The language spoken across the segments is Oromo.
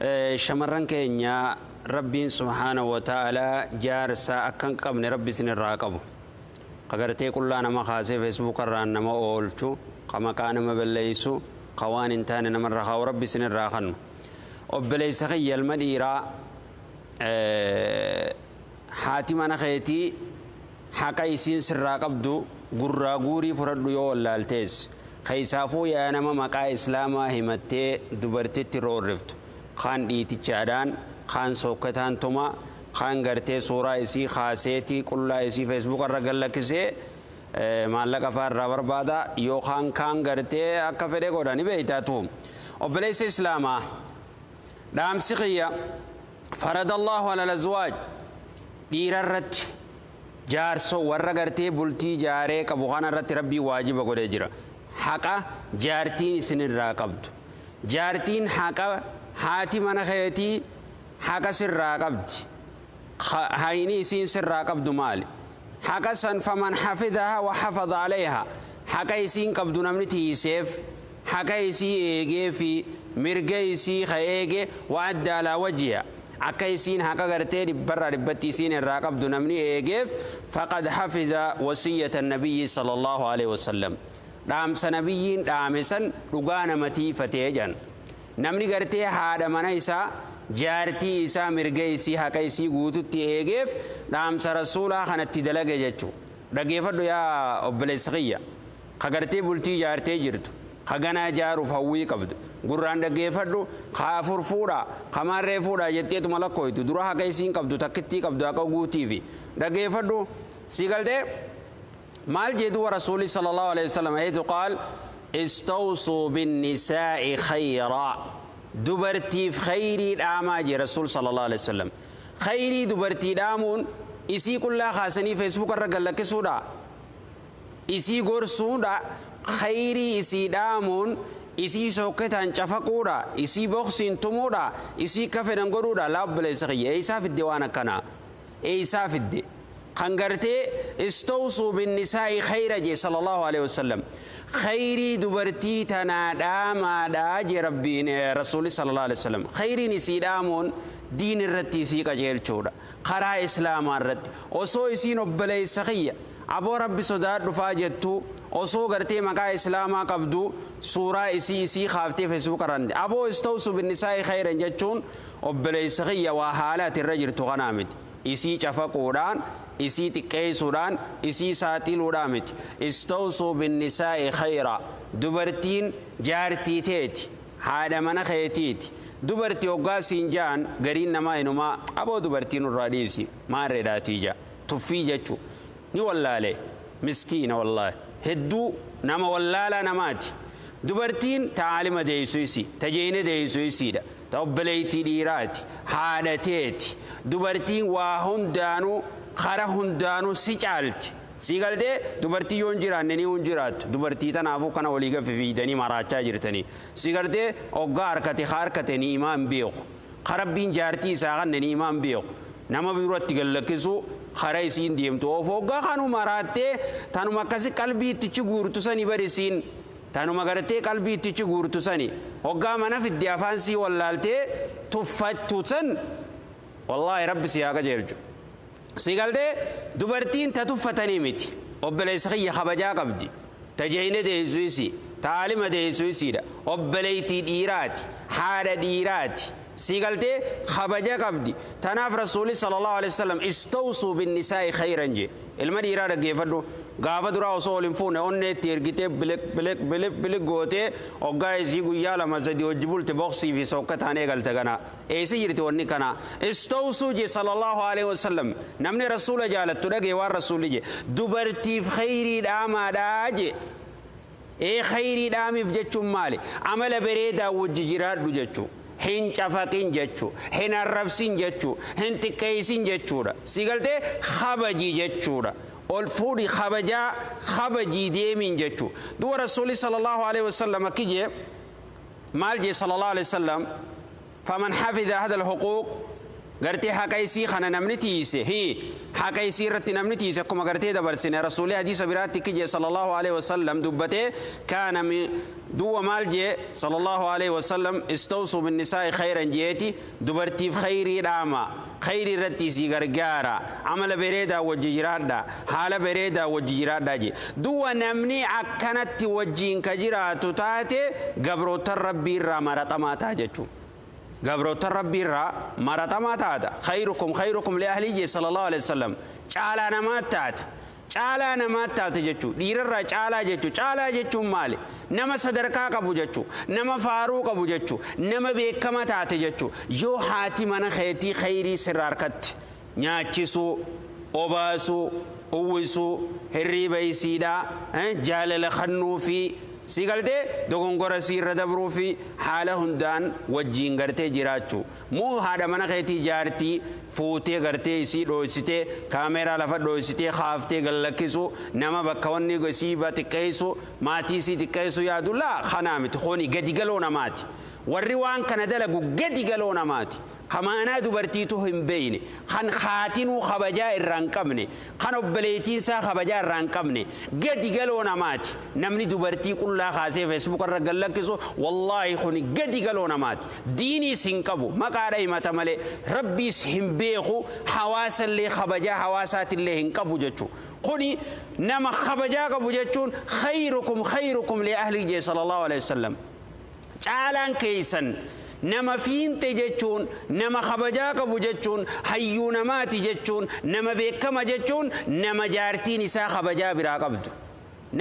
Shamarran keenya Rabbiin subhaanahu wa ta'ala jaarsa akka hin qabne Rabbi isinirraa qabu. Ka gartee qullaa nama kaasee feesbuukarraan nama oolchu, ka maqaa nama balleessu, ka waan hin taane namarra kaa'u Rabbi isinirraa kannu. Obboleessa kiyya ilma dhiiraa, haati mana keetii haqa isiin sirraa qabdu gurraa guurii fudhadhu yoo wallaaltees. Keessaafuu yaa nama maqaa Islaamaa himattee dubartitti roorriftu. Kaan dhiitichaadhaan, kaan sookkataan tuma, kaan gartee suuraa isii kaaseetii qullaa isii feesbuukarra gallakkisee maallaqa fa'aa irraa barbaada yookaan kaan gartee akka fedhe godha ni beeytaatu. Obboleessa Islaamaa, dhaamsi kiyya faradallahu alal azwaaj dhiira irratti jaarso warra gartee bultii jaaree qabu kana irratti Rabbii waajiba godhee jira. Haqa jaartiin isinirraa qabdu. Jaartiin haqa haati mana keetii haqa sirraa qabdi. Hayni isiin sirraa qabdu maali? Haqa san faman hafidaha wa hafaza alayha. Haqa isiin qabdu namni tiiseef, haqa isii eegee fi mirga isii ka eege wa adda alaa wajiha. Akka isiin haqa gartee dhibbarraa dhibbatti isiin irraa qabdu namni eegeef faqad hafiza wasiyyata nabiyyi sallallahu alaihi wasallam. Dhaamsa nabiyyiin dhaame san dhugaa nama tiifatee jedhan. Namni gartee haadha mana isaa jaartii isaa mirga isii haqa isii guututti eegeef dhaamsa rasuulaa kanatti dalage jechuu. Dhageeffadhu yaa obboleessa kiyya. Ka gartee bultii jaartee jirtu. Ka ganaa jaaruuf hawwii qabdu. Gurraan dhaggeeffadhu ka afur fuudhaa ka maarree fuudhaa jetteetuma lakkooytu dura haqa isiin qabdu takkittii qabdu haqa guutiifi. Dhaggeeffadhu si galtee maal jedhu rasuulli sallallahu alaihi wasallam haythu qaal istawsuu binnisaa'i khayraa. Dubartiif khayrii dhaamaa jee rasuul sallallahu alaihi wasallam. Khayrii dubartii dhaamuun isii qullaa kaasanii feesbuuk irra gallakkisuudha. Isii gorsuudha. Khayrii isii dhaamuun isii sokketaan cafaquudha. Isii boksiin tumuudha. Isii akka fedhan godhuudha. Laa obboleessa kiyya eessaa fidde waan akkanaa? Eessaa fidde? Kan gartee istawsuu binnisaa'i khayra jee sallallahu alaihi wasallam. Khayrii dubartii tanaa dhaamaadhaa jee Rabbiin rasuulli sallallahu alaihi wasallam. Khayriin isii dhaamuun diin irratti isii qajeelchuudha. Karaa Islaamaa irratti osoo isiin obboleessa kiyya aboo Rabbi sodaadhu faa jettu osoo gartee maqaa Islaamaa qabdu suuraa isii isii kaaftee feesbuuk irraan aboo istawsuu binnisaa'i khayran jechuun obboleessa kiyya waa haala ati irra jirtu kanaa miti. Isii cafaquudhaan, isii xiqqeessuudhaan, isii saaxiluudhaan miti. Istawsuu binnisaa'i khayra. Dubartiin jaartii teeti. Haadha mana keetiiti. Dubartii hoggaa siin jaan gariin namaa inumaa aboo dubartii nurraa dhiisi maarreedhaatii jaa. Tuffii jechuu. Ni wallaale. Miskiina wallaahi. Hedduu nama wallaalaa namaati. Dubartiin ta'aalima deessu isii, tajeena deessu isiidha. Ta obboleettii dhiiraati. Haadha teeti. Dubartiin waa hundaanuu kara hundaanuu si caalti. Si galtee dubartii yoo hin jiraanne ni hin jiraattu. Dubartii tanaafuu kana walii gaffi fiidanii maraachaa jirtanii. Si galtee hoggaa harkate harkate ni imaa hin beeku. Karabbiin jaartii isaa kanne ni imaa hin beeku. Nama duratti gallakkisuu kara isiin deemtu. Of hoggaa kanu maraattee tanuma akkasi qalbii ittichi guurtu sani bari isiin. Tanuma gartee qalbii ittichi guurtu sani. Hoggaa mana fidde afaan sii wallaaltee tuffattu san wallaahi Rabbi si haa qajeelchu. Si galtee dubartiin ta tuffatanii miti. Obboleessa kiyya kabajaa qabdi. Ta jehine deessu isii. Ta aalima deessu isiidha. Obboleettii dhiiraati. Haadha dhiiraati. Si galtee kabaja qabdi. Tanaaf rasuulli sallallahu alaihi wasallam istawsuu binnisaa'i khayran jee. Ilma dhiiraa dhaggeeffadhu. Gaafa duraa osoo ol hin fuune onneetti ergitee biliq biliq biliq biliq gootee hoggaa isii guyyaa lama sadi hojii bulte boksii fi sokkataan eegalte kana. Eessa jirti wanni kana? Istawsuu jee sallallahu alaihi wasallam. Namni rasuula jaalattu dhagee waan rasuulli jee. Dubartiif khayrii dhaamaadhaa jee. Ee khayrii dhaamiif jechuun maali? Amala bareedaa wajji jiraadhu jechuu. Hin cafaqin jechuu. Hin arrabsin jechuu. Hin xiqqeessin jechuudha. Si galtee kabaji jechuudha. Ol fuudhi kabajaa kabajii deemiin jechuu. Du'a rasuulli sallallahu alaihi wasallam akki jee maal jee sallallahu alaihi wasallam faman hafiza hada alhuquuq gartee haqa isii kana namni tiise hi haqa isii irratti namni tiise akkuma gartee dabarsine rasuulli hadiisa biraatti akki jee sallallahu alaihi wasallam dubbatee kaana Duwa maal jee sallallahu alaihi wasallam istawsuu binnisaa'i khayran jeeti dubartiif khayrii dhaama khayrii irratti isii gargaara amala bareedaa wajji jiraadha haala bareedaa wajji jiraadha jee duwa namni akkanatti wajjiin ka jiraatu taate gabrootan rabbii irraa maraxamaa ta'a jechuudha. Gabrootan rabbii irraa maraxamaa taata khayrukum khayrukum li ahlii jee sallallahu alaihi wasallam caalaa namaa taata. Caalaa namaa taate jechuun dhiirarraa caalaa jechuun caalaa jechuun maali nama sadarkaa qabu jechuun nama faaruu qabu jechuun nama beekama taate jechuun yoo haati mana keetii khayrii sirraa harkatti nyaachisuu obaasuu uwwisuu hirriiba isiidhaa jaalala kennuu fi si galtee dogongora siirra dabruu fi haala hundaan wajjiin gartee jiraachuu muu haadha mana keetii jaartii fuutee gartee isii dhoositee kaameeraa lafa dhoositee kaaftee gallakkisu nama bakka wanni isii xiqqeessu maatii isii xiqqeessu yaadu laa kanaa miti kuni gadi galoo namaati warri waan kana dalagu gadi galoo namaati kamaanaa dubartiitu hin beeyne kan haatinuu kabajaa irraa hin qabne kan obboleettiinsaa kabajaa irraa hin qabne gadi galoo namaati namni dubartii qullaa kaasee feesbuuk irra gallakkisu wallaahi kun gadi galoo namaati diiniis hin qabu maqaadha himata malee rabbiis hin beeku hawaasallee kabajaa hawaasaatillee hin qabu jechuu kuni nama kabajaa qabu jechuun khayrukum khayrukum li ahli jee sallallahu alaihi wasallam caalaan keessan nama fiinte jechuun nama kabajaa qabu jechuun hayyuu namaati jechuun nama beekama jechuun nama jaartiin isaa kabajaa biraa qabdu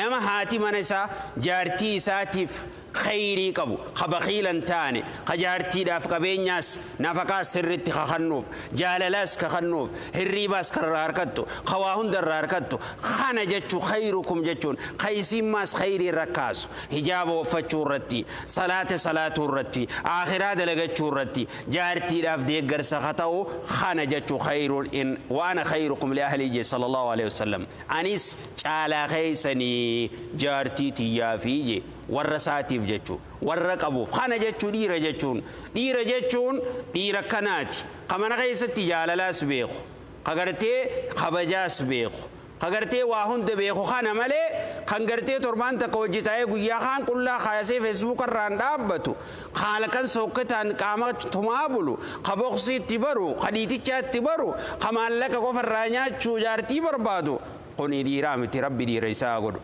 nama haati mana isaa jaartii isaatiif khayrii qabu ka bakiilan taane ka jaartiidhaaf qabeenyaas nafaqaas sirritti kakannuuf jaalalaas kakannuuf hirriibaas karraa harkattu ka waa hundarraa harkattu kana jechuu khayrukum jechuun ka isimmaas khayrii irra kaasu hijaaba uffachuu irratti salaata salaatuu irratti aakhiraa dalagachuu irratti jaartiidhaaf deeggarsa ka ta'u kana jechuu khayruun in waana khayrukum li ahlii jee sallallahu alaihi wasallam anis caalaa keeysanii jaartii tiyyaafii jee warra saatiif jechuu warra qabuuf kana jechuu dhiira jechuun dhiira jechuun dhiira kanaati ka mana keessatti jaalalaas beeku ka gartee kabajaas beeku ka gartee waa hunda beeku kana malee kan gartee torbaan takka hojii taa'ee guyyaa kaan qullaa kaasee feesbuuk irraan dhaabbatu haala kan sokkataan qaama tumaa bulu ka boqsii itti baru ka dhiitichaa itti baru ka maallaqa qofa irraa nyaachuu jaartii barbaadu kuni dhiiraa miti rabbi dhiira isaa godhu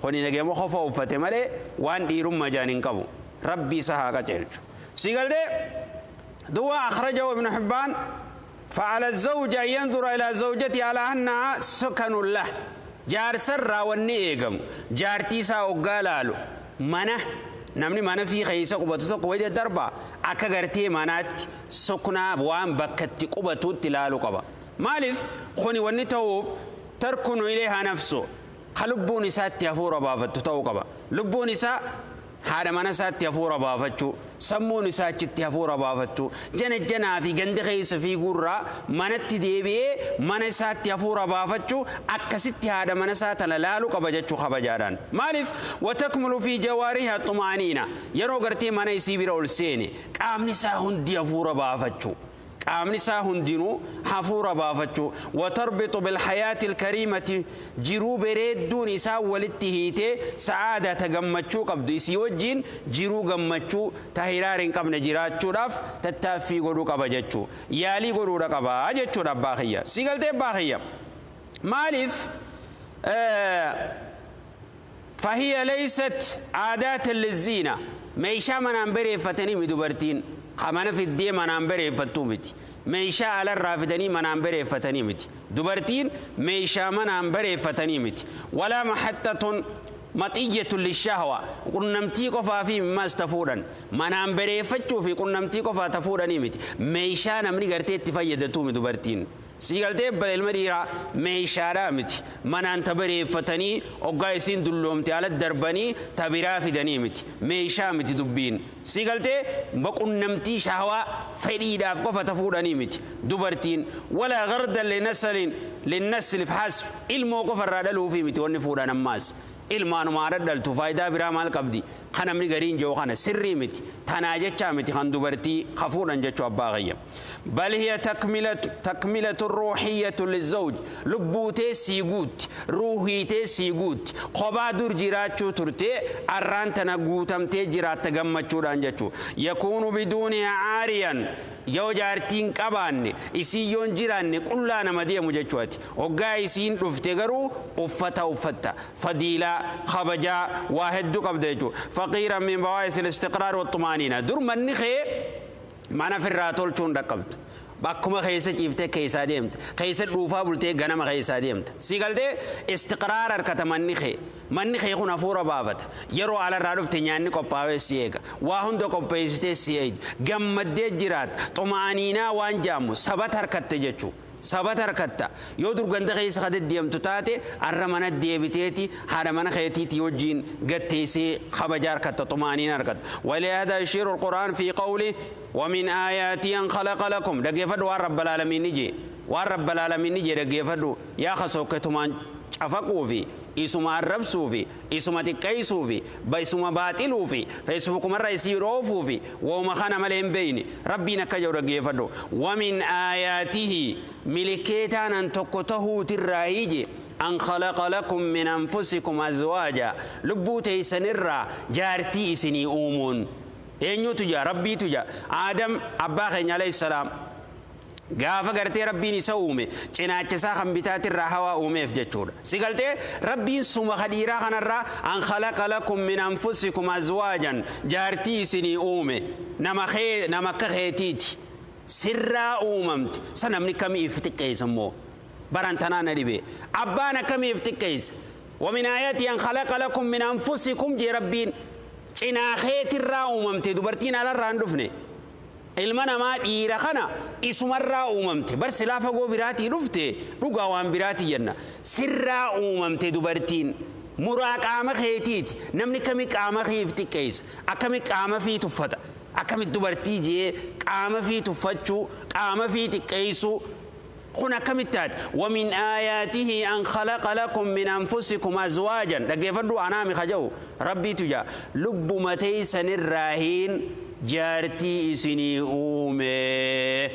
kuni nageema qofa uffate malee waan dhiirummaa jaan hin qabu rabbi isa haa qajeelchu si galtee duwa akhrajahu ibnu hibbaan فعلى الزوج أن ينظر إلى زوجته على أنها سكن له جار سر وني إيقم جارتي سا أقالالو منه namni mana fi keessa qubatu tokko wayita darba akka gartee manaatti suknaa waan bakkatti qubatutti ilaaluu qaba. Maaliif kuni wanni ta'uuf tarkunu ilayhaa nafsu ka lubbuun isaatti hafuura baafattu ta'uu qaba. Lubbuun isaa haadha mana isaatti hafuura baafachuu sammuun isaa achitti hafuura baafachuu jana janaa fi ganda keessa fiiguurraa manatti deebi'ee mana isaatti hafuura baafachuu akkasitti haadha mana isaa tana laaluu qaba jechuu kabajaadhaan. Maaliif watakmulu fi jawaariha xumaaniina yeroo gartee mana isii bira ol seene qaamni isaa hundi hafuura baafachuu. Qaamni isaa hundinuu hafuura baafachuu watarbitu bilhayaati ilkariimati jiruu bareedduun isaa walitti hiitee sa'aadaa ta gammachuu qabdu isii wajjiin jiruu gammachuu ta hiraar hin qabne jiraachuudhaaf tattaaffii godhuu qaba jechuu yaalii godhuudha qaba jechuudha abbaa kiyya si galtee abbaa kiyya maaliif فهي ليست عادات للزينة meeshaa manaan bareeffatanii mi dubartiin mana fiddee manaan bareeffattuu miti meeshaa alarraa fidanii manaan bareeffatanii miti dubartiin meeshaa manaan bareeffatanii miti walaa maxattatun maxiyatun lishahwa qunnamtii qofaa fi mimmaas tafuudhan manaan bareeffachuu fi qunnamtii qofaa tafuudhanii miti meeshaa namni gartee itti fayyadatuu mi dubartiin si galtee bala ilma dhiiraa meeshaadhaa miti manaan ta bareeffatanii oggaa isiin dulloomte ala darbanii ta biraa fidanii miti meeshaa miti dubbiin si galtee qunnamtii shahwaa fedhiidhaaf qofa ta fuudhanii miti dubartiin walaa gardan linasalin linnasli fahasb ilmoo qofa irraa dhaluufii miti wanni fuudhan ammaas ilmaanumaa dhadhaltu faayidaa biraa maal qabdi Kanamni gariin jiru kana sirrii miti. Tanaa jechaa miti kan dubartii kafuudhan jechuu abbaa kiyya. Bal hiya takmilatu ruuxiyyatu lizawj. Lubbuutee sii guutti, ruuhiitee sii guutti. Kophaa dur jiraachuu turtee arraan tana guutamtee jiraatta gammachuudhaan jechuu. Yakuunu biduunihaa caariyan. Yoo jaartiin qabaanne isiin yoon jiraanne qullaa nama deemu jechuuti. Hoggaa isiin dhufte garuu uffata uffatta. Fadiilaa, kabajaa waa hedduu qabda jechuudha. Faqiiran min bawaa'is al-istiqraar wa-xumaaniina. Dur manni kee mana firraa tolchuun dhaqqabdu. Bakkuma keessa ciiftee keessaa deemta. Keessa dhuufaa bultee ganama keessaa deemta. Si galtee istiqraar harkata manni kee. Manni kee kun hafuura baafata. Yeroo alarraa dhufte nyaanni qophaa'ee si eega. Waa hunda qopheessitee si eegi. Gammaddee jiraata. Xumaaniinaa waan jaamu sabata harkatte jechuudha. Sabata harkatta. Yoo durganda keessa ka deddeemtu taate arra mana deebiteeti haadha mana keetiiti wajjin gatteessee kabaja harkatta xumaaniin harkatta. ولهذا يشير القرآن في قوله ومن آياتي أن خلق لكم. دقيفدو waan رب العالمين نجي. waan رب العالمين نجي دقيفدو yaa kasooketumaan cafaquu fi isuma arrabsuu fi isuma xiqqeessuu fi isuma baaxiluu fi feesbuukumarra isii dhoofuu fi wooma kana malee hin beeyne rabbiin akka jedhu dhaggeeffadhu. ومن آياته milikeetaan an tokko tahuutirraa hije أن خلق لكم من أنفسكم أزواجا. Lubbuu teessanirraa jaartii isinii uumuun. Eenyutu jaa? Rabbiitu jaa. Aadam abbaa keenya alayhi salaam gaafa gartee rabbiin isa uume cinaacha isaa kan bitaatirraa hawaa uumeef jechuudha. Si galtee rabbiin suma kadhiiraa kanarraa an khalaqa lakum min anfusikum azwaajan jaartii isinii uume nama kee nama akka keetiiti sirraa uumamte. Sa namni kamiif xiqqeessa immoo baran tanaa na dhibe abbaan akkamiif xiqqeessa. ومن آياته أن خلق لكم من أنفسكم jee rabbiin cinaa keetirraa uumamte dubartiin alarraa hin dhufne. Ilma namaa dhiira kana isumarraa uumamte. Bar silaa fagoo biraatii dhufte dhugaa waan biraatii jenna. Sirraa uumamte dubartiin muraa qaama keetiiti. Namni kami qaama keef xiqqeessa? Akkami qaama fii tuffata? Akkami dubartii jee qaama fii tuffachuu, qaama fii xiqqeessuu kun akkamitti taate? ومن آياته أن خلق لكم من أنفسكم أزواجا. Dhaggeeffadhu anaami kaja'u rabbiitu jaa lubbuma teessanirraahiin jaartii isinii uume.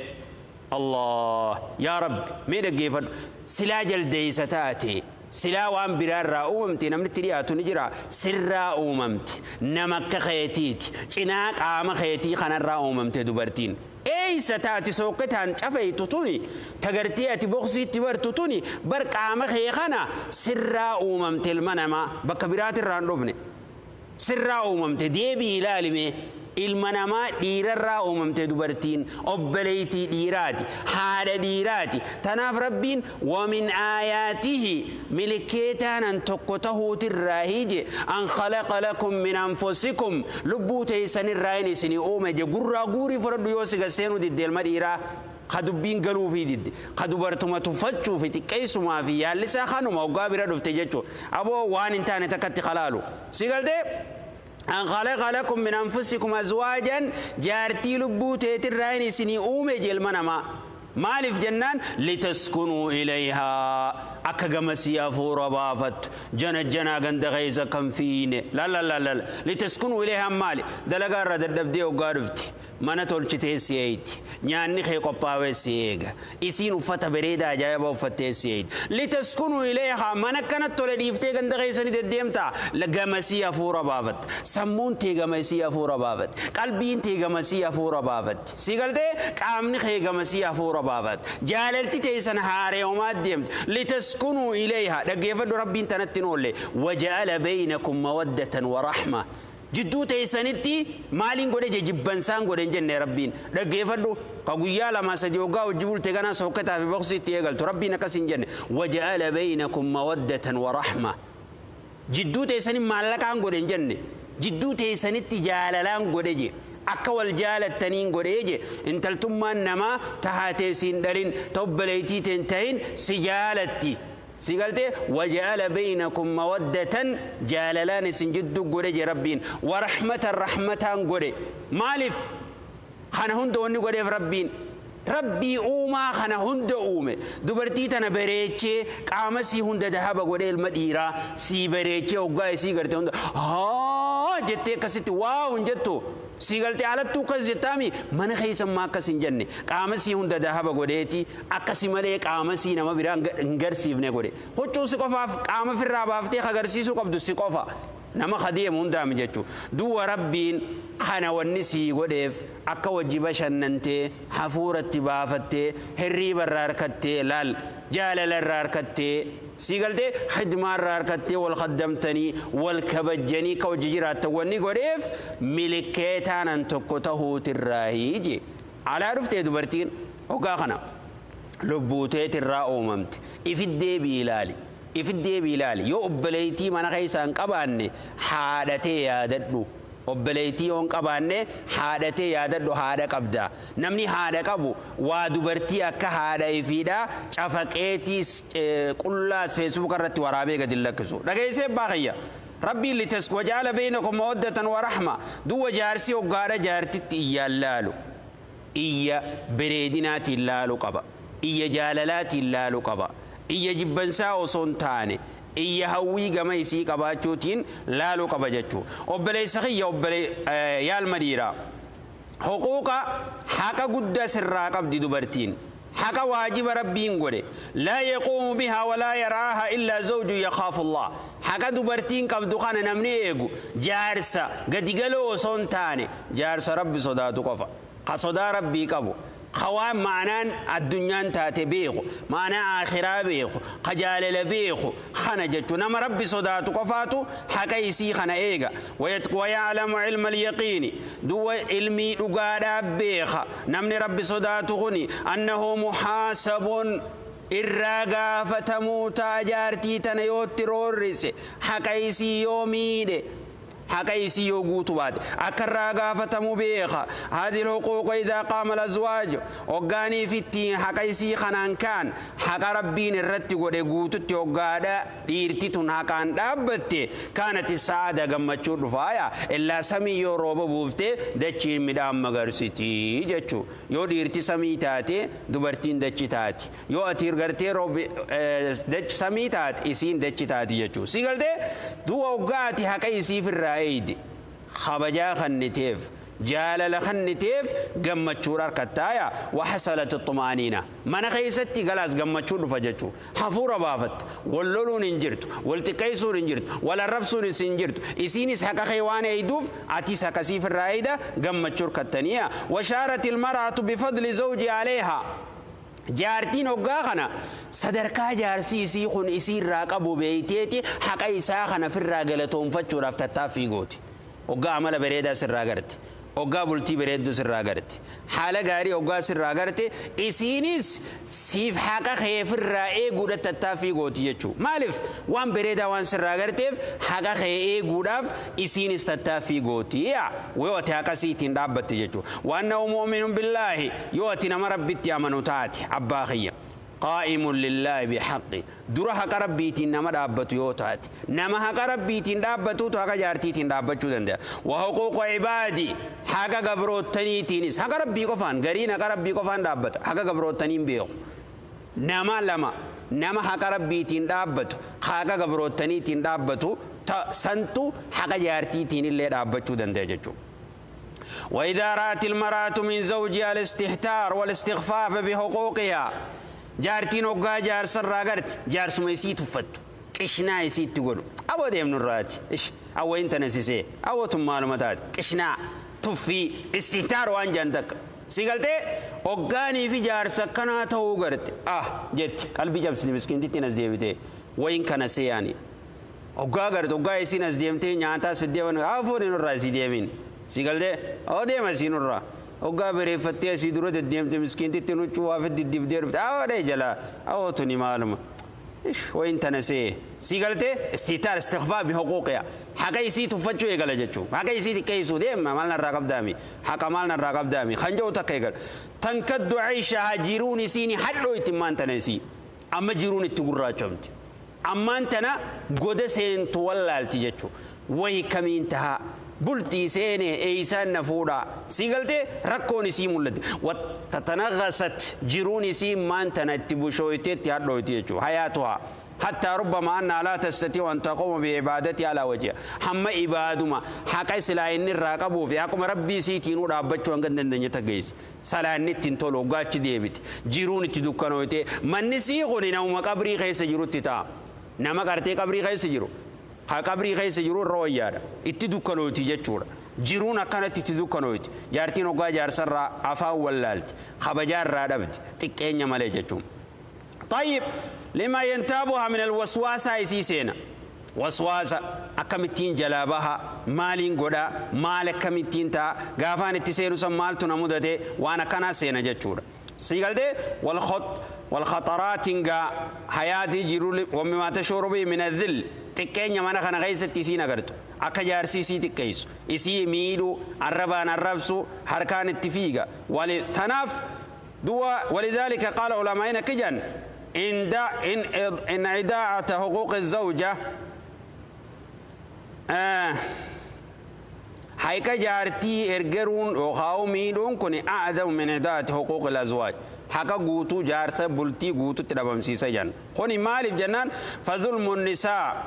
Allah yaa Rabbi mee dhaggeeffadhu. Silaa jaldeessa taate silaa waan biraarraa uumamte namni itti dhiyaatu ni jira. Sirraa uumamte nama akka keetiiti cinaa qaama keetii kanarraa uumamte dubartiin. Eeysa taati sooqetaan cafeeytu tuni tagartee ati boqsiitti bartu tuni bar qaama kee kana sirraa uumamte ilma namaa bakka biraatirraa hin dhufne. Sirraa uumamte deebii ilaalime ilma namaa dhiirarraa uumamte dubartiin obboleettii dhiiraati haadha dhiiraati. Tanaaf rabbiin ومن آياته milikeetaan an tokko tahuutirraa hije أن خلق لكم من أنفسكم lubbuu teessanirraa inni isinii uume je gurraa guurii fudhadhu yoo si gasseenuu didde ilma dhiiraa ka dubbiin galuufii didde ka dubartuma tuffachuu fi xiqqeessumaa fi yaallisaa kanuma hoggaa bira dhufte jechuudha. Aboo waan hin taane takkatti kalaalu. Si galtee أن خلق لكم من أنفسكم أزواجا jaartii lubbuu teetirraa inni isinii uume je ilma namaa. Maaliif jennaan لتسكنوا إليها akka gamasii hafuura baafattu jana janaa ganda keessa kan fiine la la la la لتسكنوا إليها maali dalagaa irraa dadhabdee hoggaa dhufte mana tolchitee si eeyti nyaanni kee qophaa'ee si eega isiin uffata bareedaa ajaa'iba uffattee si eeyti لتسكنوا إليها mana akkanatti tole dhiiftee ganda keessa ni deddeemtaa gamasii hafuura baafatta sammuun tee gamasii hafuura baafatti qalbiin tee gamasii hafuura baafatti si galtee qaamni kee gamasii hafuura baafatti jaalalti teessan haareeyomaa deemti لتسكنوا إليها dhaggeeffadhu rabbiin tanatti hin oolle وجعل بينكم مودة ورحمة jidduu teessanitti maaliin godhe je jibbansaan godhe hin jenne rabbiin dhaggeeffadhu ka guyyaa lama sadi hoggaa hojii bulte ganaa sooketaa fi boqsiitti eegaltu rabbiin akkas hin jenne وجعل بينكم مودة ورحمة jidduu teessanii maallaqaan godhe hin jenne jidduu teessanitti jaalalaan godhe je akka wal jaalattaniin godhee je intaltummaan namaa tahaatee siin dhalin ta obboleettii teen tahin si jaalatti si galtee وجعل بينكم مودة jaalalaan isin jidduu godhe je rabbiin ورحمة rahmataan godhe maaliif kana hunda wanni godheef rabbiin rabbii uumaa kana hunda uume dubartii tana bareechee qaama sii hunda dahaba godhee ilma dhiiraa sii bareechee hoggaa isii garte hunda haa Oo jettee akkasitti waaw hin jettu. Sii galtee alattuu akkas jettaami mana keessa ammaa akkas hin jenne. Qaama sii hunda dahaba godheeti akkasi malee qaama sii nama biraa hin garsiifne godhe. Huccuu si qofaaf qaama firraa baaftee agarsiisuu qabdu si qofa. Nama kadeemu hundaami jechuu. Duwwa rabbiin kana wanni sii godheef akka wajji bashannantee hafuuratti baafattee hirriiba irraa harkattee laal jaalala irraa harkattee sii galtee khidmaa irraa harkattee wal khaddamtanii wal kabajjanii ka wajji jiraattan wanni godheef milikeetaanan tokko tahuutirraa hiiji. Alaa dhuftee dubartiin hoggaa kana lubbuuteetirraa uumamte ifiddee biilaali. Ifiddee biilaali yoo obboleettii mana keessaa hin qabaanne haadhatee yaadadhu. Obboleettii yoo hin qabaanne haadhatee yaadadhu haadha qabda. Namni haadha qabu waa dubartii akka haadha ifiidha cafaqeetiis qullaas feesbuuka irratti waraabee gadi lakkisu. Dhageessee abbaa kiyya. Rabbiin litasku wajaala beeynakum mawaddatan wa rahma. Duwwa jaarsi hoggaadha jaartitti iyyaan laalu. Iyya bareedinaatiin laalu qaba. Iyya jaalalaatiin laalu qaba. Iyya jibbansaa osoo hin taane iyya hawwii gama isii qabaachuutiin laaluu qaba jechuu. Obboleessa kiyya yaalma dhiiraa. Huquuqa haqa guddaa sirraa qabdi dubartiin. Haqa waajiba rabbiin godhe. Laa yaquumu bihaa walaa yaraaha illaa zawju yakhaafu Allah. Haqa dubartiin qabdu kana namni eegu jaarsa gadi galoo osoo hin taane jaarsa rabbi sodaatu qofa. Ka sodaa rabbii qabu. Khawaan ma'anaan addunyaan taate beeku, ma'anaa akhiraa beeku, ka jaalala beeku, kana jechuun nama rabbi sodaatu qofaatu haqa isii kana eega. Waya'lamu ilma al-yaqiini duwwa ilmii dhugaadhaa beeka. Namni rabbi sodaatu kuni annahu muhaasabun irraa gaafatamuu ta'a jaartii tana yootti roorrise haqa isii yoo miidhe. Haqa isii yoo guutuu baate akka irraa gaafatamu beeka. Haadhi huquuqa idaa qaama al-azwaaj hoggaaniif ittiin haqa isii kanaan kaan haqa rabbiin irratti godhe guututti hoggaadha dhiirti tun haqaan dhaabbatte kaanati saada gammachuu dhufaaya. Illaa samii yoo rooba buufte dachiin midhaan magarsitii jechuu. Yoo dhiirti samii taate dubartiin dachi taati. Yoo ati gartee roobi dachi samii taate isiin dachi taati jechuu. Si galtee du'a hoggaa ati haqa isiif irraa eeyde kabajaa kanniteef jaalala kanniteef gammachuu harkattaaya wahasalat xumaaniina mana keessatti galaas gammachuu dhufa jechuu. Hafuura baafatta wal loluun hin jirtu, wal xiqqeessuun hin jirtu, wal arrabsuun hin jirtu. Isiinis haqa kee waan eeyduuf atis haqa siif irraa eeyda gammachuu harkattaniya. Washaarat ilmaraatu bifadli zawji aleehaa. Jaartiin hoggaa kana sadarkaa jaarsi isii kun isii irraa qabu beeyteeti haqa isaa kana firraa galatoonfachuudhaaf tattaaffii gooti. Hoggaa amala bareedaa sirraa garte. Hoggaa bultii bareedduu sirraa garte. Haala gaarii hoggaa sirraa garte isiinis siif haqa kee firraa eeguudhaaf tattaaffii gooti jechuudha. Maaliif waan bareedaa waan sirraa garteef haqa kee eeguudhaaf isiinis tattaaffii gooti. Yaa yoo ati haqa siitiin dhaabbatte jechuudha. Waan nama mu'minun billaahi yoo ati nama rabbitti amanu taate abbaa kiyya. قائم لله بحقه درا حق ربيتين نما دابتو يو تات نما حق ربيتين دابتو تو حق جارتيتين دابتو دنده وحقوق عبادي حق غبروتنيتينس حق ربي قفان غرين حق ربي قفان دابت حق غبروتنين بيو نما لما نما حق ربيتين دابتو حق غبروتنيتين دابتو سنتو حق جارتيتين اللي دابتو دنده جچو. وإذا رأت المرأة من زوجها الاستهتار والاستخفاف بحقوقها jaartiin hoggaa jaarsarraa garte jaarsuma isii tuffattu qishnaa isiitti godhu aboo deemnu irraati ish awwa intana sisee awwatun maaluma taate qishnaa tuffii istihtaar waan jaan takka si galtee hoggaanii fi jaarsa akkanaa ta'uu garte ah jetti qalbii cabsiti miskiintittiin as deebitee wayin kana seeyaani hoggaa garte hoggaa isiin as deemtee nyaataas fiddee waan afuun irraa isii deemin si galtee oo deema isiin irraa hoggaa bareeffattee asii dura deddeemte miskiintitti nuccuu waa fiddi dibdee dhufte awwadee jala awwatu ni maaluma wayin tana see si galtee istitaar istighfaa bihuquuqiha haqa isii tuffachuu eegala jechuu haqa isii xiqqeessuu deema maal narraa qabdaami haqa maal narraa qabdaami kan jedhu takka eegala tankaddu ciishahaa jiruun isiini hadhoo itti maan tana isii amma jiruun itti gurraachamti ammaan tana goda seentu wallaalti jechuu wayi kamiin tahaa bultii seene eeysaan na fuudha si galtee rakkoon isii mul'ate tatanaggasat jiruun isii maan tana itti bushooyteetti hadhooyti jechuu hayaatuhaa حتى ربما أنها لا تستطيع أن تقوم بعبادتها على وجهها. حما إبادما حقا سلاين الراقبو في حكم ربي سيتي نور أبتشو أنقن دنيا تجيس سلان نتين تولو قاتش ديبت جيرون تدكانوتي من نسيغني نوم قبري خيس جيرو تتا نما قرتي قبري خيس جيرو قبري خيس جيرو رويار اتدكانوتي جتشورا جيرون كانت تدكانوتي جارتين وقا جار سر عفا ولالت خبجار رادبت تكين مالي جتشو. طيب لما ينتابها من الوسواسة يسيسينا وسواسة أكمتين جلابها مالين قدا مال كمتين تا غافان التسينو سمالتو نمودته وانا كنا سينا جتشورا سيقال دي والخطرات حياتي جيرو ومما تشعر به من الذل تكين يمانا خنا غيسة تسينا قرتو أكا جارسي سي تكيسو إسي ميلو الربان الربسو حركان التفيقة ولتناف دوا. ولذلك قال علماءنا كجن إن إداعة حقوق الزوجة حيك جارتي إرجرون وخاو ميلون كوني أعظم من إداعة حقوق الأزواج. حكا قوتو جارسة بلتي قوتو تلبم سيسا جن خوني مالف جنان. فظلم النساء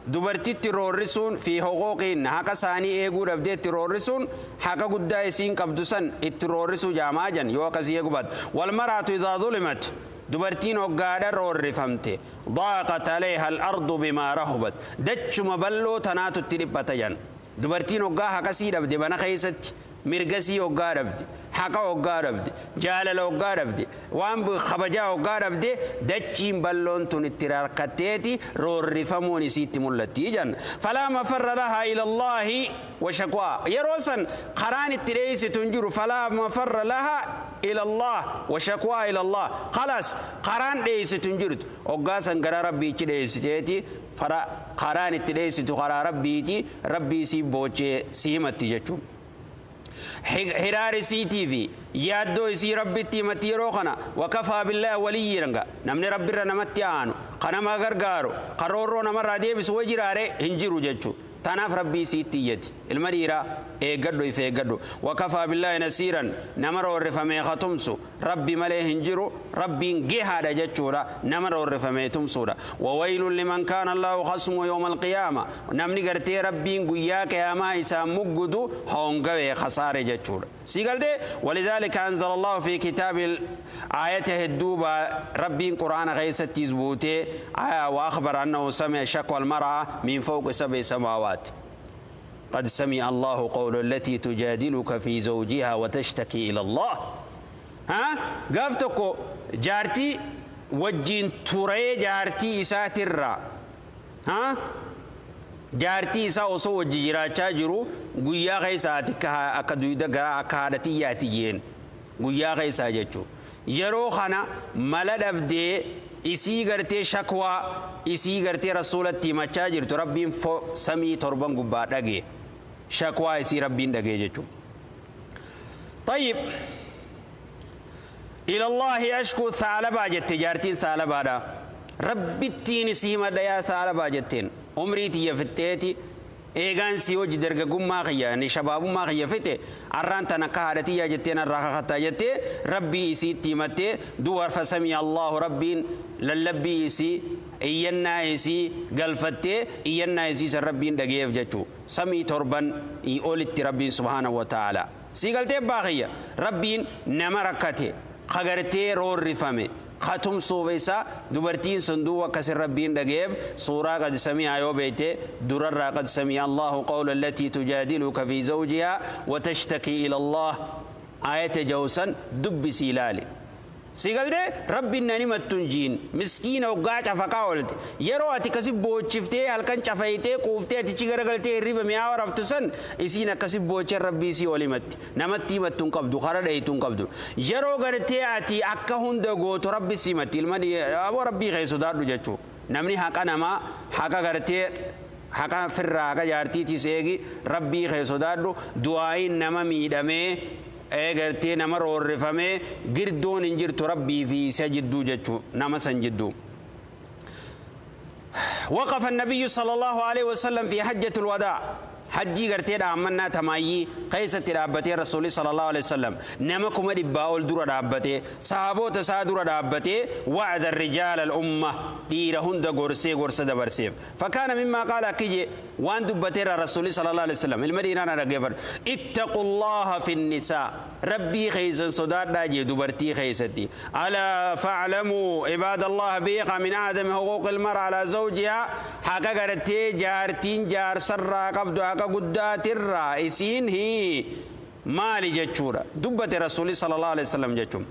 دبرتي ترورسون في حقوقهن حكا ساني إيغو ربدي ترورسون حكا قد إسين قبدسن الترورسو جاماجن يوكسي إيغو. والمرأة إذا ظلمت دبرتين وقادة رورفمت ضاقت عليها الأرض بما رحبت دتش مبلو تناتو التربتجن دبرتين وقا حكا سيد أبدي بنا خيست مرقسي وقا ربدي حكا وقا ربدي جالل وقا ربدي وان خبجا وقا ربدي دتشين بلون تون التراركتيتي رورفموني سيت ملتي جن. فلا مفر لها إلى الله وشكوى يروسا قران التريس تنجر فلا مفر لها إلى الله وشكوى إلى الله. خلاص قران ليس تنجرت وقاسا قرا ربي تريس تيتي فرا قران التريس تقرا ربي تي ربي سي بوچه سيمتي جچو حرار سي تي في يادو سي ربي تي متي روخنا وكفى بالله ولي رنگا نمني ربي رنمتي آنو قنما غرغارو قرورو نمر ديبس وجراره هنجرو جچو تناف ربي سيتي يدي المريرة إيقدو إفيقدو. وكفى بالله نسيرا نمر ورفمي ختمسو ربي مليه هنجرو ربي نجيها دجتشورا نمر ورفمي تمسورا. وويل لمن كان الله خصمه يوم القيامة نمني قرتي ربي نجياك يا ما إسام مجدو هونغوي خسارة جتشورا سيقال دي. ولذلك أنزل الله في كتاب آيته الدوبة ربي قرآن غيست تزبوتي وأخبر أنه سمع شكوى المرأة من فوق 7 سماوات. قد سمع الله قول التي تجادلك في زوجها وتشتكي إلى الله. ها قافتكو جارتي وجين تري جارتي إساتر ها جارتي إسا وصو وجيرا تاجرو قويا غيساتك أكدو دقا أكادتي ياتيين قويا غيسا جتشو يرو خنا ملد أبدي إسي غرتي شكوى إسي غرتي رسولتي ما تاجر تربين فو سمي تربان قبا دقي شكوى إسي ربين دقي جتشو. طيب إلى الله أشكو ثعلبا جت جارتين ثعلبا دا ربي التين سيما ديا ثعلبا جتين عمري تي فتيتي إيغان سيو جدرجة قم ما خيا يعني شباب ما خيا فتة أران تنكهرتي يا جتين الراحة خطا جتة ربي يسي تيمتة دوار فسمي الله ربين للبي يسي إينا يسي قلفتة إينا يسي سربين دقيف جتو سمي تربان يقولت ربين سبحانه وتعالى سيقلتي باقية ربين نمركته خغرتي رور رفمه ختم صوفيسا دبرتين صندوق كسر ربين دقيف صورة قد سمع يوبيته درر قد سمع الله قول التي تجادلك في زوجها وتشتكي إلى الله آية جوسا دب سيلالي سيقال ده ربي ناني تنجين مسكين وقاع فقاولت يرو أتي كسب بوشفتي هل كان شفايتي كوفتي أتي شجرة الربا مياه ورفتسن إسينا كسب بوش ربي سي ولمت نمتي متون قبضو خرج تون قبضو يرو قرتي أتي أكهون دعوت ربي سيمتي المدي أبو ربي غير صدار لجتشو نمني حقا نما حقا قرتي حقا فرّا جارتي تيسيجي ربي غير صدار دعائي نما ميدمه eegartee nama roorrifamee girdoon hin jirtu rabbii fi isa jidduu jechuu nama san jidduu. وقف النبي صلى الله عليه وسلم في حجة الوداع Hajjii gartee dhaammannaa tamaayyii keessatti dhaabbatee Rasuulli sallallahu alaihi wasallam nama 100,000 ol dura dhaabbatee sahaboota isaa dura dhaabbatee wa'ada rijaala al-umma dhiira hunda gorsee gorsa dabarseef. Fakkaana mimmaa qaala akki jee waan dubbateera Rasuulli sallallahu alaihi wasallam ilma dhiiraa na dhaggeeffadhu. Ittaqullaha fi nisaa rabbii keessan sodaadhaa jee dubartii keessatti. Alaa fa'lamuu ibaadallaha beekaa min aadami huquuqil mar'a alaa zawjihaa haqa gartee jaartiin jaarsarraa qabdu haqa guddaatirraa isiin hii maali jechuudha dubbate Rasuulli sallallahu alaihi wasallam jechuun.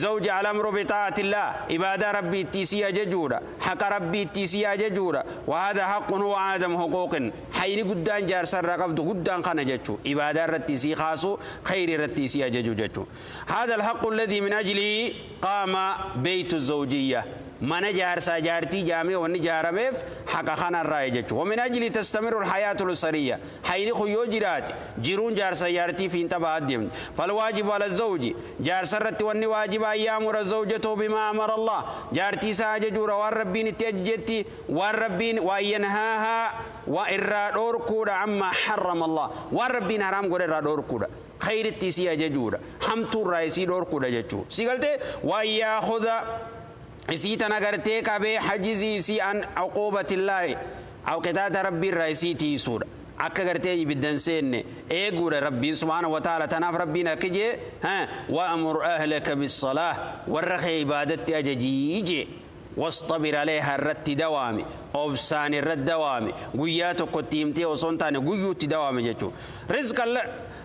Zawji alamru bitaatillah ibaadaa rabbii itti isii ajajuudha haqa rabbii itti isii ajajuudha wa hada haqqun huwa aadamu huquuqin hayni guddaan jaarsarraa qabdu guddaan kana jechuu ibaadaa irratti isii kaasu khayri irratti isii ajaju jechuu. Hada alhaqqu alladhi min ajlihi qaama beytu zawjiyya mana jaarsaa jaartii jaamee wanni jaarameef haqa kanarraa jechuudha. Wamin ajli tastamiru alhayaatu lusariyya hayni kun yoo jiraate jiruun jaarsaa jaartii fiinxa ba'aa deemti. Falwaajibu ala zawji jaarsarratti wanni waajiba an yaamura zawjatahu bimaa amara Allah jaartii isaa ajajuudha waan rabbiin itti ajajetti waan rabbiin waan yanhaahaa waa irraa dhoorkuudha amma harrama Allah waan rabbiin haraam godhe irraa dhoorkuudha. Khayritti isii ajajuudha hamtuurraa isii dhoorkuudha jechuudha. Si galtee waan yaakhudha isii tana gartee qabee hajizii isii an uquubatillaahi aw qixaaxa rabbii irraa isii tiisuudha. Akka gartee ibiddan seenne eeguudha rabbiin subhaana wa ta'ala. Tanaaf rabbiin akka jee wa'amur ahlaka bissalaah warra kee ibaadatti ajajii jee wasxabir aleeha irratti dawaame obsaan irratti dawaame guyyaa tokkotti himtee osoo hin taane guyyuutti dawaame jechuudha. Rizqan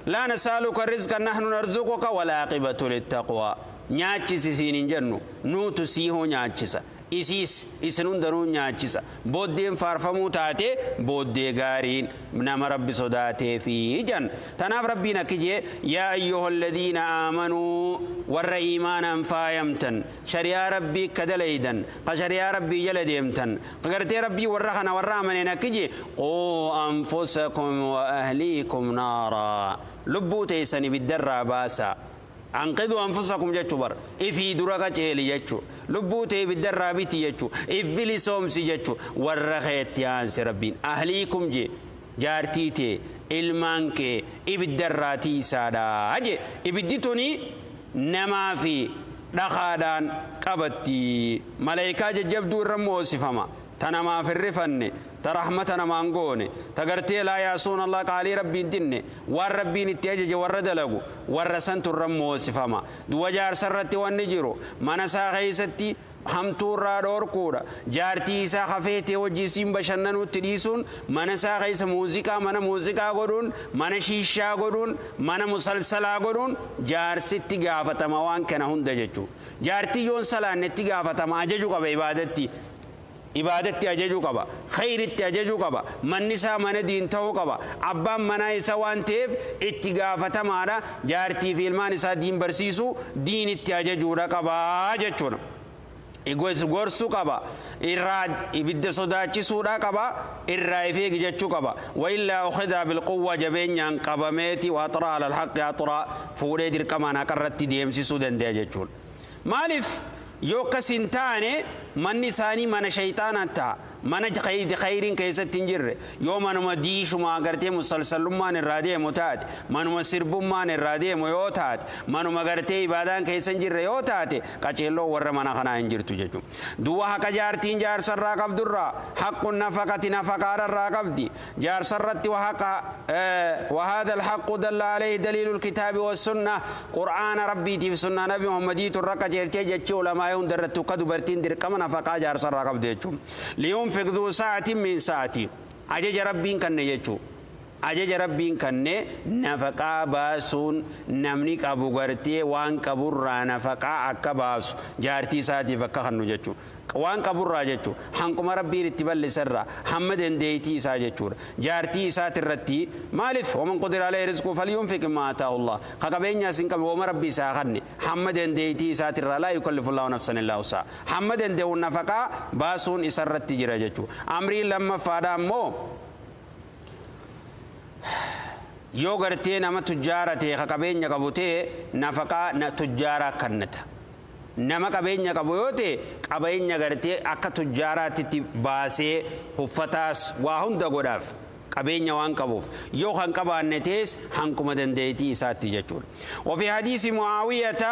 laa nasaaluka rizqan nahnu narzuquka walaaqibatu littaqwaa. Nyaachisi siin hin jennu nuutu siihoo nyaachisa isiis isin hundanuu nyaachisa booddeen faarfamuu taate booddee gaariin nama rabbi sodaatee fi jan. Tanaaf rabbiin akki jee yaa ayyuha alladhiina aamanuu warra iimaanaan faayamtan shari'aa rabbii ka dalaydan ka shari'aa rabbii jala deemtan ka gartee rabbii warra kana warra amaneen akki jee quu anfusakum wa ahliikum naaraa lubbuu teessan ibiddarraa baasaa. Anqiduu anfusakum jechuu bar ifii dura qaceeli jechuu lubbuu ta'e ibiddarraa biti jechuu iffili soomsi jechuu warra keetti aanse rabbiin ahliikum jee jaartii ta'e ilmaan kee ibiddarraa tiisaadha jee ibiddi tuni namaa fi dhakaadhaan qabatti malaayikaa jajjabduu irra moosifama ta namaaf hin rifanne ta rahmata namaan goone ta gartee laa yaasuun Allah qaalii rabbiin dinne waan rabbiin itti ajaje warra dalagu warra santu irra moosifama. Du'a jaarsa irratti wanni jiru mana isaa keessatti hamtuu irraa dhoorkuudha. Jaartii isaa hafeetee hojii isiin bashannanuutti dhiisuun mana isaa keessa muuziqaa mana muuziqaa godhuun mana shiishaa godhuun mana musalsalaa godhuun jaarsitti gaafatama waan kana hunda jechuudha. Jaartii yoon salaannetti gaafatama ajaju qaba ibaadatti. Ibaadatti ajajuu qaba khayritti ajajuu qaba manni isaa mana diin ta'uu qaba abbaan manaa isa waan ta'eef itti gaafatamaadha jaartii fi ilmaan isaa diin barsiisuu diinitti ajajuudha qabaa jechuudha. Gorsuu qaba irraa ibidda sodaachisuudha qaba irraa if eegi jechuu qaba wa illaa ukhidaa bilquwwa jabeenyaan qabameeti wa axraa alal haqqi axraa fuudhee dirqamaan haqarratti deemsisuu danda'a jechuudha. Maaliif yoo akkas hin taane manni isaanii mana shayxaanaa ta'a mana khayriin keessatti hin jirre yoo manuma diishumaa gartee musalsallummaan irraa deemu taate manuma sirbummaan irraa deemu yoo taate manuma gartee ibaadaan keessa hin jirre yoo taate qaceelloo warra mana kanaa hin jirtu jechuudha. Duwwa haqa jaartiin jaarsarraa qabdurraa haqqun nafaqati nafaqaararraa qabdi jaarsarratti haqa وهذا الحق دل عليه دليل الكتاب والسنة قرآن ربي في سنة نبي محمد ترك جرتي علماء درتو كدبرتين دركما نفقا جارسرا قبض جچو لينفق ذو ساعة من ساعتي أجج ربين كن جچو أجج ربين كن نفقا باسون نمني قبو غرتي وان قبر نفقا أكباس جارتي ساعتي فكا خنو جچو waan qaburraa jechuun hanquma rabbiin itti bal'isarraa hamma dandeettii isaa jechuudha jaartii isaati irratti maaliif waman qudira alayhi rizqu falyunfiq mimma ataahu Allah ka qabeenyaas hin qabne wama rabbi isaa kanne hamma dandeettii isaati irraa laa yukallifu Allahu nafsan illaa wusaha hamma danda'u nafaqaa baasuun isarratti jira jechuudha amriin lammaffaadha ammoo yoo gartee nama tujjaara ta'e ka qabeenya qabu ta'e nafaqaa tujjaaraa kannata. Nama qabeenya qabu yoo ta'e qabeenya gartee akka tujjaaraatti baasee uffataas waa hunda godhaaf. Qabeenya waan qabuuf yoo kan qabaanne ta'es hankuma dandeettii isaatti jechuudha. وفي حديث معاوية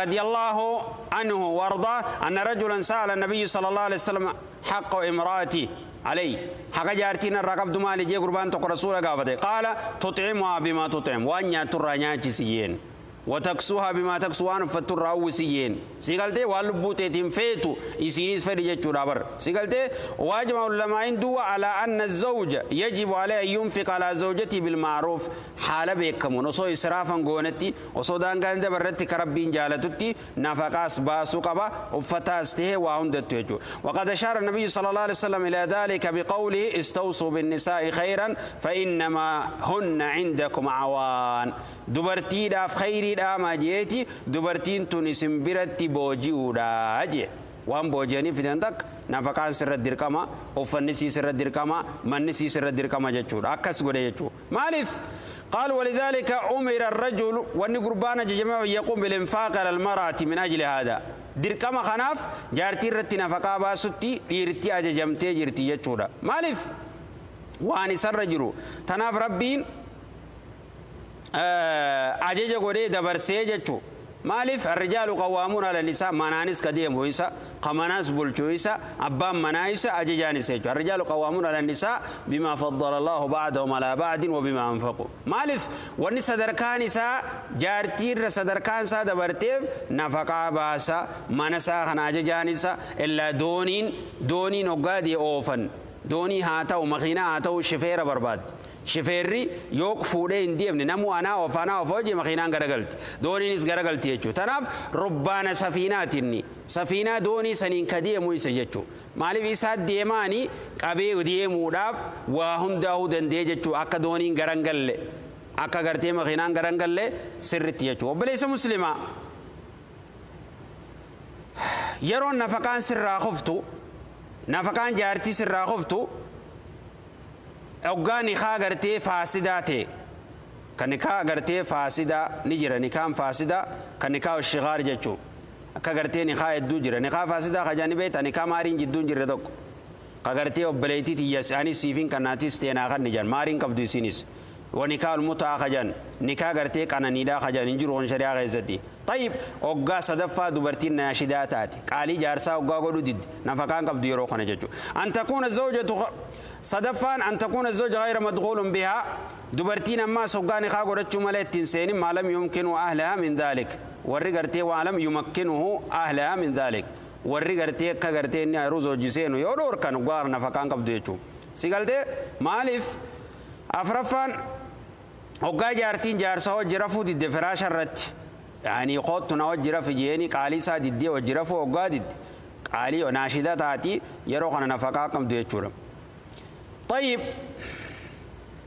رضي الله عنه وارضاه أن رجلا سأل النبي صلى الله عليه وسلم حق امرأتي عليه حق جارتين الرقب دمالي جي قربان تق رسول قافته قال تطعمها بما تطعم وأن ترى نياچسيين وتكسوها بما تكسوان فتراو سيين سيقالتي والبوتي فيتو إسينيس فري جتشو بر سيقالتي واجمع العلماء دوا على أن الزوج يجب عليه أن ينفق على زوجته بالمعروف حال بكمون وصو إسرافا غونتي وصو دانغان دبرتي كربين جالتتي نفقاس باسو قبا وفتاسته وعندته يجو. وقد أشار النبي صلى الله عليه وسلم إلى ذلك بقوله استوصوا بالنساء خيرا فإنما هن عندكم عوان دبرتي داف خيري dhaamaa jeeti dubartiin tun isin biratti booji'uudha jee waan booji'anii fidan takka nafaqaan sirra dirqama uffanni sii sirra dirqama manni sii sirra dirqama jechuudha akkas godhe jechuudha maaliif قال ولذلك أمر الرجل وأن قربان جماعة يقوم بالإنفاق على المرأة من أجل هذا dirqama kanaaf jaartii irratti nafaqaa baasutti dhiirti ajajamtee jirti jechuudha maaliif waan isarra jiru tanaaf rabbiin ajaja godhee dabarsee jechuu maaliif arrijaalu qawwaamuun ala nisaa manaanis ka deemu isa ka manaas bulchuu isa abbaan manaa isa ajajaan isa jechuu arrijaalu qawwaamuun ala nisaa bimaa faddala allaahu ba'dahum alaa ba'din wa bimaa anfaqu maaliif wanni sadarkaan isaa jaartiirra sadarkaan isaa dabarteef nafaqaa baasa mana isaa kana ajajaan isa illaa dooniin hoggaadii oofan doonii haa ta'u makiinaa haa ta'u shifeera barbaaddi shifeerri yoo fuudhee hin deemne namu anaa of anaa of hojii makiinaan garagalti dooniinis garagalti jechuudha tanaaf rubbaana safiinaatinni safiinaa doonii saniin ka deemu isa jechuudha maaliif isaa deemaanii qabee deemuudhaaf waa hundaa'uu danda'e jechuudha akka dooniin garangalle akka gartee makiinaan garangalle sirritti jechuudha obboleessa muslimaa yeroo nafaqaan sirraa kuftu nafaqaan jaartii sirraa kuftu hoggaa nikaa gartee faasidaa ta'e kan nikaa gartee faasidaa ni jira nikaan faasidaa kan nikaa shigaar jechuun akka gartee nikaa hedduu jira nikaa faasidaa kajaani beekta nikaa maariin jidduun jirre tokko ka gartee obboleettii tiyyas anis siifin kanaatis teenaa kan ni jedhan maariin qabdu isinis ونكاح المتعة خجان نكاح غرتي قنانيدا خجان انجر هون شريعة غيزتي طيب اوغا صدفة دبرتين ناشدات تاتي قالي جارسا اوغا غدو ديد نفقان قبض يرو خنا جچو ان تكون الزوجة صدفان ان تكون الزوجة غير مدخول بها دبرتين اما سوغا نكاح غدچو ملتين سين ما لم يمكن اهلها من ذلك وري غرتي وعلم يمكنه اهلها من ذلك وري غرتي كغرتي ني روزو جسينو يودور كان غار نفقان قبض يچو سيغالتي مالف أفرفان hoggaa jaartiin jaarsa hojii rafuu didde firaasha irratti yaani qoottu na hojii rafi jeeni qaalii isaa diddee hojii rafuu hoggaa didde qaalii naashida taati yeroo kana nafaqaa qabdu jechuudha. طيب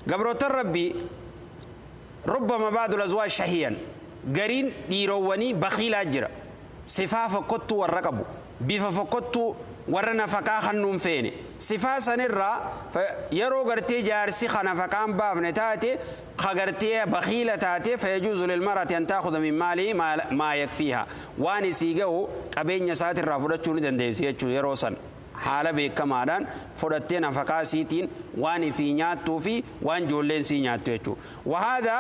gabroota rabbii ربما بعض الأزواج شهيا gariin dhiirowwanii bakhiilaa jira sifaa fokkottuu warra qabu bifa fokkottuu warra nafaqaa kannuun feene sifaa sanirraa yeroo gartee jaarsi ka nafaqaan baafne taate خغرتي بخيلة تاتي فيجوز للمرأة أن تأخذ من ماله ما يكفيها وان سيغو قبين ساتر رافدچو ندنديس يچو يروسن حالة بكمادان فدتي نفقا سيتين وان في نياتو في وان جولين سي نياتو يچو وهذا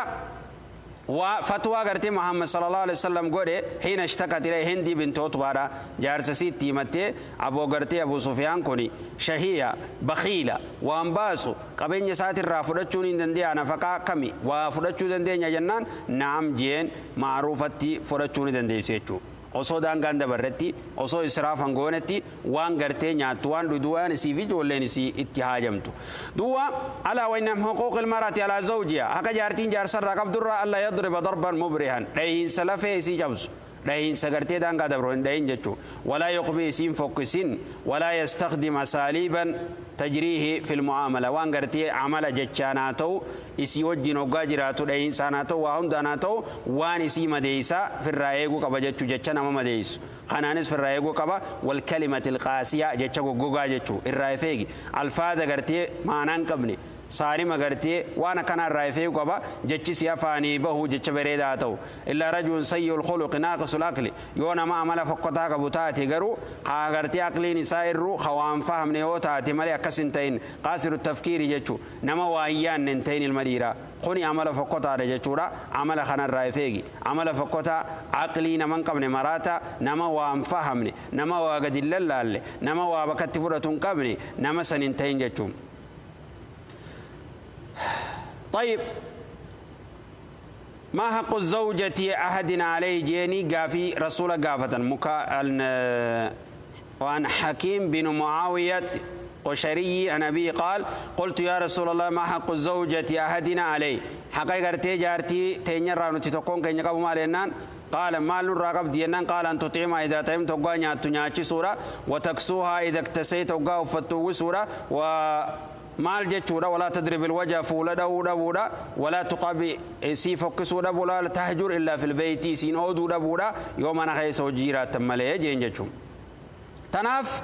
وفتوى غرتي محمد صلى الله عليه وسلم غوري حين اشتكت إليه هندي بنت عتبة جارس سيتي متي أبو غرتي أبو سفيان كوني شهية بخيلة وأنباسو قبين ساتر رافدچون دندي نفقا كمي وفدچو دندي جنان نعم جين معروفتي فدچون دندي سيچو osoo daangaan dabarretti osoo israafan goonetti waan gartee nyaattu waan dhugdu waan isii fi ijoolleen isii itti haajamtu duwwa alaa wainam huquuq ilmarati alaa zawjiha haqa jaartiin jaarsarraa qabdurraa alla yadriba darban mubrihan dhahiinsa lafee isii cabsu dhahiinsa gartee daangaa dabru hin dhahin jechuu walaa yuqbi isiin fokkisin walaa yastakdim asaaliiban تجريه في المعاملة وان غرتي عمل جچانا تو اسي وجين وغا جراتو دهين تو وهندانا تو وان اسي مديسا في الرايغو قبا جچو جچانا ما مديس خنانس في الرايغو قبا والكلمة القاسية جچا غوغا جچو الرايفيغي الفاظ غرتي معنان قبني Saarima gartee waan akkanaa irraa ifee qaba jechi si afaanii bahu jecha bareedaa ta'u illaa rajulun sayyi'ul khuluqi naaqisul aqli yoo nama amala fokkotaa qabu taate garuu haa gartee aqliin isaa irru haa waan fahamne yoo taate malee akkas hin ta'in qaasiru tafkiiri jechuu nama waa hin yaanne hin ta'in ilma dhiiraa kuni amala fokkotaadha jechuudha amala kanarraa ifeegi amala fokkotaa aqlii nama hin qabne maraata nama waa hin fahamne nama waa gadi hin lallaalle nama waa bakkatti fudhatu hin qabne nama san hin ta'in jechuun. طيب ما حق الزوجة أحد عليه جيني قافي رسول قافة وعن حكيم بن معاوية قشري عن أبي قال قلت يا رسول الله ما حق الزوجة أحدنا عليه حقيقة تجارتي تنير نتتقون كي نقبو مالنان قال مال الراقب دينان قال أن تطعمها إذا طعمت وقا نياتي سورة وتكسوها إذا اكتسيت وقا وفتو سورة و maal jechuudha walaa tadrib ilwaja fuula dhawuu dhabuudha walaa tuqabi sii fokkisuu dhabu walaa tahjur illaa fil beeyti isiin ooduu dhabuudha yoo mana keessa hojii jiraattan malee jeen jechuun. Tanaaf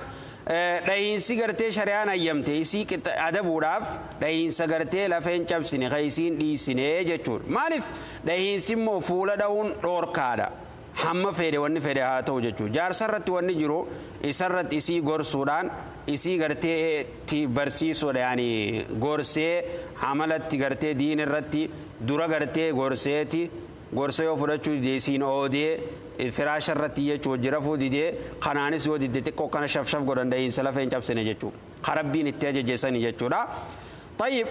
dhahiinsi gartee shari'aan hayyamte isii adabuudhaaf dhahiinsa gartee lafeen cabsine ka isiin dhiisine jechuudha. Maaliif dhahiinsi immoo fuula dhawuun dhoorkaadha. Hamma fedhe wanni fedhe haa ta'u jechuudha. Jaarsa irratti wanni jiru isarratti isii gorsuudhaan isii gartee itti barsiisuudha yaani gorsee amalatti gartee diin irratti dura gartee gorseeti gorsa yoo fudhachuu didee isiin oodee firaasha irratti jechuu hojii rafuu didee kanaanis yoo didde xiqqoo kana shafshaf godhan dhahiinsa lafa hin cabsine jechuudha. Karabbiin itti ajajeessanii jechuudha. Tayyib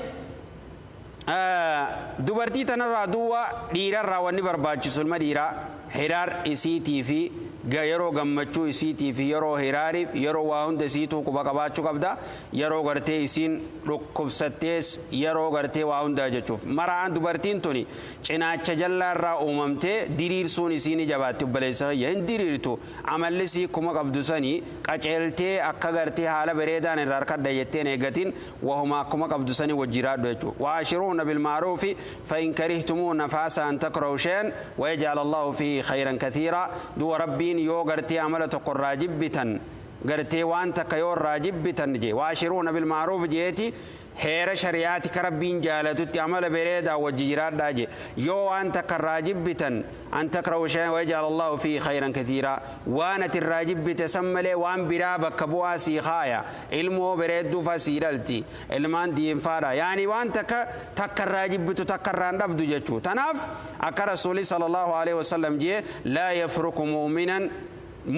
dubartii tanarraa duwwa dhiirarraa wanni barbaachisu ilma dhiiraa hiraar isiitii fi yeroo gammachuu isiitii fi yeroo hiraariif yeroo waa hunda isiituu quba qabaachuu qabda yeroo gartee isiin dhukkubsattees yeroo gartee waa hundaa jechuuf maraan dubartiin tuni cinaacha jallaarraa uumamtee diriirsuun isiin jabaatti obboleessa kiyya hin diriirtu amallisii kuma qabdu sanii qaceeltee akka gartee haala bareedaan irraa harkadha jetteen eeggatin wahuma akkuma qabdu sanii wajjiraadhu jechuudha waashiruuna bilmaaruufi فإن كرهتموهن فعسى أن تكرهوا شيئا ويجعل الله فيه خيرا كثيرا دو ربين yoo gartee amala tokko irraa jibbitan gartee waan takka yoo irraa jibbitan jee waashiruuna bilmaaruuf jeeti heera shari'aati ka rabbiin jaalatutti amala bareedaa wajji jiraadhaa jee yoo waan takka irraa jibbitan an takrahu shay'an wayaj'al allahu fiihi khayran kathiira waan ati irraa jibbite san malee waan biraa bakka bu'aa sii kaaya ilmoo bareedduufa sii dhalti ilmaan diinfaadha yaani waan takka takka irraa jibbitu takka irraa hin dhabdu jechuu tanaaf akka rasuuli sallallahu alaihi wasallam jee laa yafruku mu'minan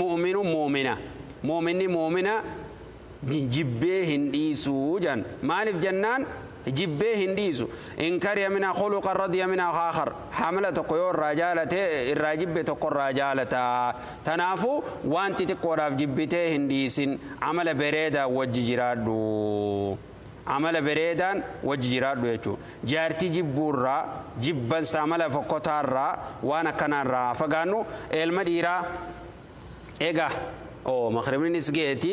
mu'minu mu'mina mu'minni mu'mina jibbee hin dhiisuu jan maaliif jennaan jibbee hin dhiisu in kariya minhaa khuluqan radiya minhaa aakhar hamala tokko yoo irraa jaalate irraa jibbe tokko irraa jaalata tanaafuu waan xixiqqoodhaaf jibbitee hin dhiisin amala bareedaa wajji jiraadhu amala bareedaan wajji jiraadhu jechuudha jaartii jibbuurraa jibbansa amala fokkotaarraa waan akkanaarraa fagaannu ilma dhiiraa egaa oo makribnis geeti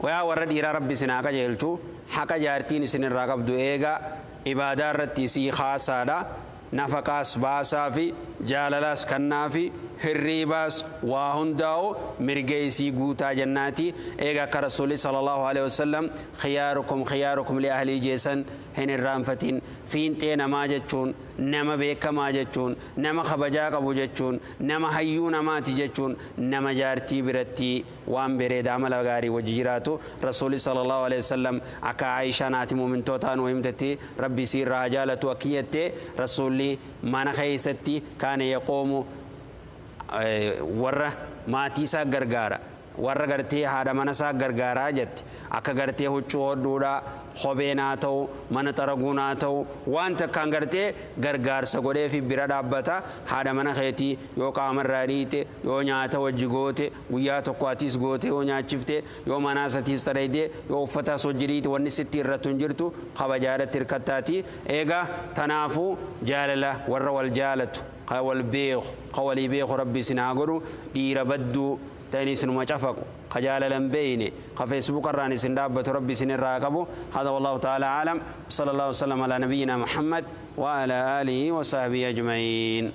yaa warra dhiiraa rabbi isin haa qajeelchu haqa jaartiin isin irraa qabdu eega ibaadaa irratti isii kaasaadha nafaqaas baasaa fi jaalalaas kannaa fi hirriibaas waa hundaa'u mirga isii guutaa jennaati eega akka rasuulli sallallahu alaihi wasallam khiyaarukum khiyaarukum li ahlii jeesan hin irraanfatin fiinxee namaa jechuun nama beekamaa jechuun nama kabajaa qabu jechuun nama hayyuu namaati jechuun nama jaartii biratti waan bareedaa amala gaarii wajji jiraatu rasuulli sallallahu alaihi wasallam akka Aayishaan haati muumintootaa nu himtetti rabbi isii irraa haa jaalatu akki jette rasuulli mana keessatti kaana yaqoomu warra maatii isaa gargaara warra gartee haadha mana isaa gargaaraa jette akka gartee huccuu hodhuudha kopheen haa ta'u mana xaraguun haa ta'u waan takkaan gartee gargaarsa godhee fi bira dhaabbata haadha mana keetii yoo qaamarraa dhiite yoo nyaata wajji goote guyyaa tokko atiis goote yoo nyaachifte yoo manaas atiis xarayte yoo uffataas wajji dhiite wanni sitti irrattu hin jirtu kabajaadhatti hirkattaati eegaa tanaafuu jaalala warra wal jaalatu ka wal beeku ka walii beeku rabbi isin haa godhu dhiira badduu ta'in isinuma cafaqu ka jaalalan beeyne ka feesbuuk irraan isin dhaabbatu rabbi isin irraa qabu hada wallahu ta'ala aalam sallallahu wasallam ala nabiyyina muhammad wa ala aalihi wa sahbihi ajma'iin.